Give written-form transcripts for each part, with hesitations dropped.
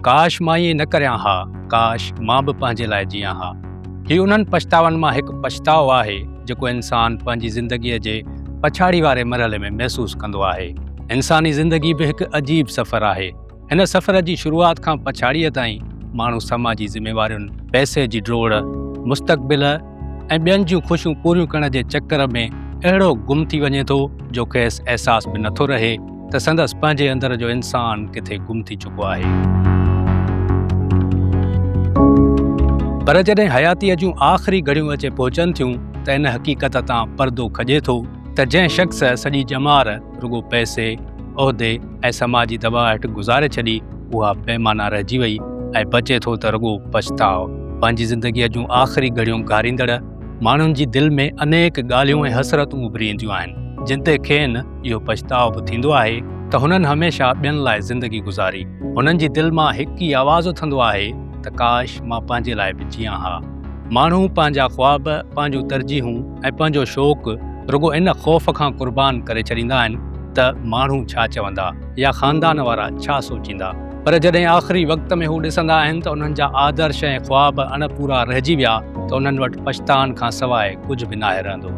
ڪاش مان ائين نه ڪريان ها، ڪاش مان به پنهنجي لاء جيئان ها. هي انهن پڇتاون مان هڪ پڇتاء آهي، جيڪو انسان پنهنجي زندگيء جي پڇاڙي واري مرحلي ۾ محسوس ڪندو آهي. انساني زندگي به هڪ عجيب سفر آهي. هن سفر جي شروعات کان پڇاڙيء تائين ماڻهو سماجي ذميوارين، پئسي جي ڊوڙ، مستقبل ۽ ٻين جون خوشيون پوريون ڪرڻ جي چڪر ۾ اهڙو گم ٿي وڃي ٿو جو کيس احساس به نٿو رهي ته سندس پنهنجي اندر جو انسان ڪٿي گم ٿي چڪو آهي. پر جڏهن حياتيء جون آخري گهڙيون اچي پهچن ٿيون ته ان حقيقت تان پردو کڄي ٿو ته جنهن شخص سڄي ڄمار رڳو پئسي، عهدي ۽ سماجي دٻاء هيٺ گذاري ڇڏي، اها بي معنيٰ رهجي وئي ۽ بچي ٿو ته رڳو پڇتاء. پنهنجي زندگيء جون آخري گهڙيون گهاريندڙ ماڻهن جي دل ۾ انيڪ ڳالهيون ۽ حسرتون اڀري اينديون آهن، جن تي کين اهو پڇتاء به ٿيندو آهي ته هنن هميشه ٻين لاء زندگي گذاري. هنن جي دل مان هڪ ئي آواز اٿندو آهي ته ڪاش مان پنهنجي لاء به جيئان ها. ماڻهو پنهنجا خواب، پنهنجون ترجيحون ۽ پنهنجو شوق رڳو ان خوف کان قربان ڪري ڇڏيندا آهن ته ماڻهو ڇا چوندا يا خاندان وارا ڇا سوچيندا. پر جڏهن آخري وقت ۾ هو ڏسندا آهن ته انهن جا آدرش ۽ خواب اڻ پورا رهجي ويا ته انهن وٽ پڇتائن کان سواء ڪجهه به ناهي رهندو.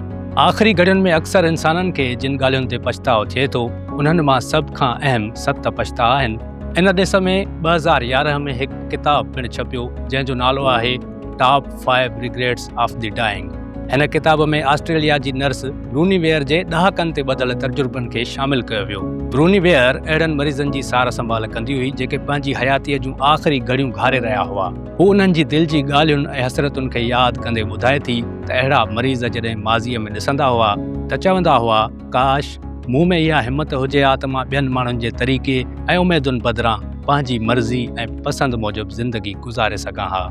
آخري گهڙين ۾ اڪثر انسانن کي جن ڳالهين تي پڇتاء ٿئي ٿو، انهن مان سڀ کان اهم ست پڇتاء آهن. ان ڏس ۾ 2011 ۾ هڪ ڪتاب پڻ ڇپيو، جنهن جو نالو آهي top five regrets of the dying. هن ڪتاب ۾ آسٽريليا جي نرس بروني ويئر جي ڏهاڪن تي ٻڌل تجربن کي شامل ڪيو ويو. بروني ويئر اهڙن مريضن جي سار سنڀال ڪندي هئي جيڪي پنهنجي حياتيء جون آخري گهڙيون گهاري رهيا هئا. هو انهن جي دل جي ڳالهين ۽ حسرتن کي ياد ڪندي ٻڌائي ٿي ته اهڙا مريض جڏهن ماضيء ۾ ڏسندا هئا ته چوندا هئا، ڪاش! مون ۾ اها همت هجي ها ته مان ٻين ماڻهن جي طريقي ۽ اميدن بدران پنهنجي مرضي ۽ پسند موجب زندگي گذاري سگهان ها.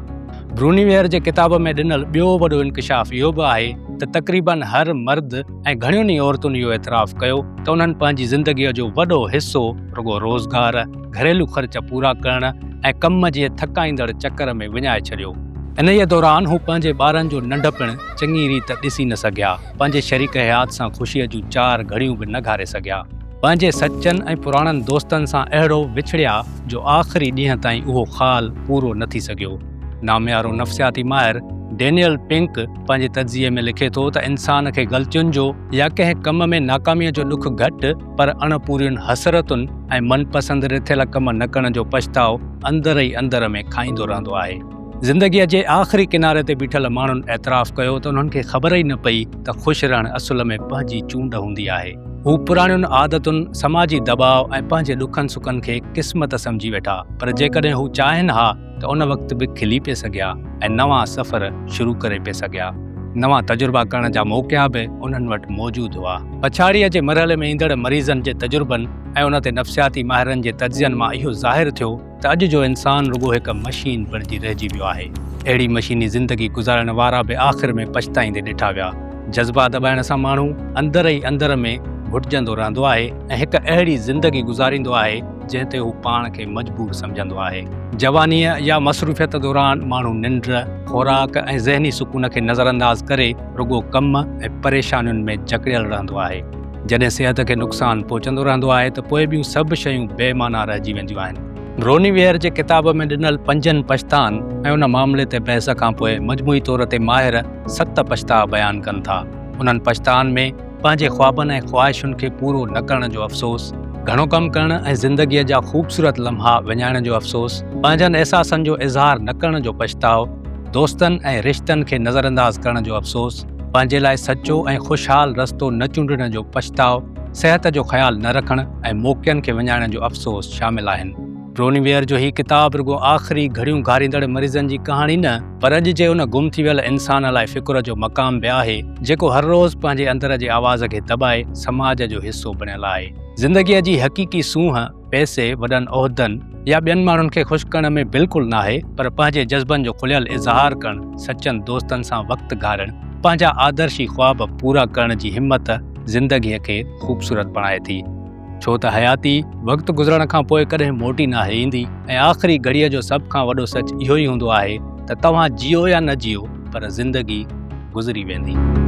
برونيويئر جي ڪتاب ۾ ڏنل ٻيو وڏو انڪشاف اهو به آهي ته تقريباً هر مرد ۽ گهڻين ئي عورتن اهو اعتراف ڪيو ته انهن پنهنجي زندگيء جو وڏو حصو رڳو روزگار، گهريلو خرچ پورا ڪرڻ ۽ ڪم جي ٿڪائيندڙ چڪر ۾ وڃائي ڇڏيو. انهيء دوران هو پنهنجي ٻارن جو ننڍپڻ چڱي ريت ڏسي نه سگهيا، پنهنجي شريڪ حيات سان خوشيء جون چار گهڙيون به نه گهاري سگهيا. پنهنجي سچن ۽ پراڻن دوستن سان اهڙو وڇڙيا جو آخري ڏينهن تائين اهو خال پورو نه ٿي سگهيو. ناميارو نفسياتي ماهر ڊينيل پنڪ پنهنجي تجزيي ۾ لکي ٿو ته انسان کي غلطين جو يا ڪنهن ڪم ۾ ناڪاميء جو ڏک گهٽ پر اڻ پورين حسرتن ۽ من پسند رٿيل ڪم نه ڪرڻ جو پڇتاء اندر ئي اندر ۾ کائيندو رهندو آهي. زندگيء جي آخري ڪناري تي بيٺل ماڻهن اعتراف ڪيو ته انهن کي خبر ئي نه پئي ته خوش رهڻ اصل ۾ پنهنجي چونڊ هوندي آهي. هو پراڻين عادتن، سماجي دٻاء ۽ پنهنجي ڏکن سکن کي قسمت سمجهي ويٺا، پر جيڪڏهن هو چاهين ها ته ان وقت به کلي پئي سگهيا ۽ نوان سفر شروع ڪري پئي سگهيا. نوان تجربا ڪرڻ جا موقعا به انهن وٽ موجود هئا. پڇاڙيء جي مرحلي ۾ ايندڙ مريضن جي تجربن ۽ ان تي نفسياتي ماهرن جي تجزين مان اهو ظاهر ٿيو ته اڄ جو انسان رڳو هڪ مشين بڻجي رهجي ويو آهي. اهڙي مشيني زندگي گذارڻ وارا به آخر ۾ پڇتائيندي ڏٺا ويا. جذبا دٻائڻ سان ماڻهو اندر ئي اندر ۾ گهٽجندو رهندو آهي ۽ هڪ اهڙي زندگي گذاريندو آهي جنهن تي هو پاڻ کي مجبور سمجهندو آهي. جوانيء يا مصروفيت دوران ماڻهو ننڊ، خوراڪ ۽ ذهني سڪون کي نظرانداز ڪري رڳو ڪم ۽ پريشانين ۾ جڪڙيل رهندو آهي. جڏهن صحت کي نقصان پهچندو رهندو آهي ته پوء ٻيون سڀ شيون بي معنيٰ رهجي وينديون آهن. بروني ويئر جي ڪتاب ۾ ڏنل پنجن پڇتائن ۽ ان معاملي تي بحث کان پوء مجموعي طور تي ماهر ست پڇتاء بيان ڪن ٿا. انهن پڇتائن ۾ پنهنجي خوابن ۽ خواهشن کي پورو نه ڪرڻ جو افسوس، گهڻو ڪم ڪرڻ ۽ زندگيء جا خوبصورت لمحا وڃائڻ جو افسوس، پنهنجن احساسن جو اظهار نه ڪرڻ جو پڇتاء، دوستن ۽ رشتن کي نظرانداز ڪرڻ جو افسوس، پنهنجي لاء سچو ۽ خوشحال رستو نه چونڊڻ جو پڇتاء، صحت جو خيال نه رکڻ ۽ موقعن کي وڃائڻ جو افسوس شامل آهن. برونيويئر جو هي ڪتاب رڳو آخري گهڙيون گهاريندڙ مريضن جي ڪهاڻي نه پر اڄ جي ان گم ٿي ويل انسان لاء فڪر جو مقام به آهي جيڪو هر روز پنهنجي اندر جي آواز کي دٻائي سماج جو حصو بڻيل آهي. زندگيء جي حقيقي سونهن پئسي، وڏن عهدن يا ٻين ماڻهن کي خوش ڪرڻ ۾ بلڪل ناهي پر پنهنجي جذبن جو کليل اظهار ڪرڻ، سچن دوستن سان وقت گهارڻ، پنهنجا آدرشي خواب پورا ڪرڻ جي همت زندگيء کي خوبصورت بڻائي ٿي. ڇو ته حياتي وقت گذرڻ کان پوء ڪڏهن موٽي ناهي ايندي ۽ آخري گهڙيء جو سڀ کان وڏو سچ اهو ئي هوندو آهي ته توهان جيئو يا نه جيئو پر زندگي گذري ويندي.